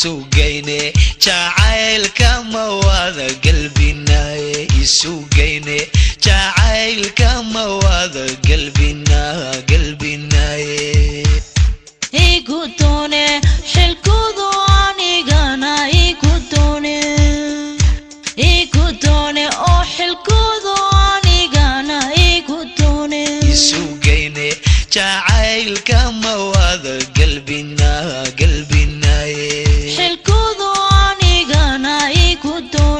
Isugayne jacaylka ma wada galbinaye, isugayne jacaylka ma wada galbina galbinaye. Iguddoone xilkudu anigana iguddoone, iguddoone oo xilkudu anigana iguddoone. Isugayne jacaylka ma wada galbina galbinaye. Xilkudu anigana iguddoone.